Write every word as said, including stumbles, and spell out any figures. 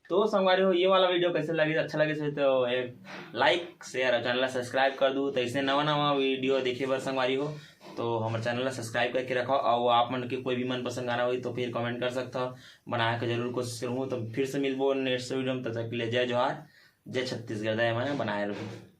तो संगवारी हो, ये वाला वीडियो कैसे लगे? अच्छा लगे से तो एक लाइक, शेयर और चैनल ला सब्सक्राइब कर दू। तो इसने नवा नवा वीडियो देखे बर संगवारी हो, तो हमर चैनल ला सब्सक्राइब करके रखो। और आप मन के कोई भी मनपसंद गाना होई तो फिर कमेंट कर सकता हो, बनाए के जरूर कोशिश करूँगा। तो फिर से मिलबो नेक्स्ट वीडियो में, तब तक के लिए जय जोहार, जय छत्तीसगढ़। दया माया बनाए रखो।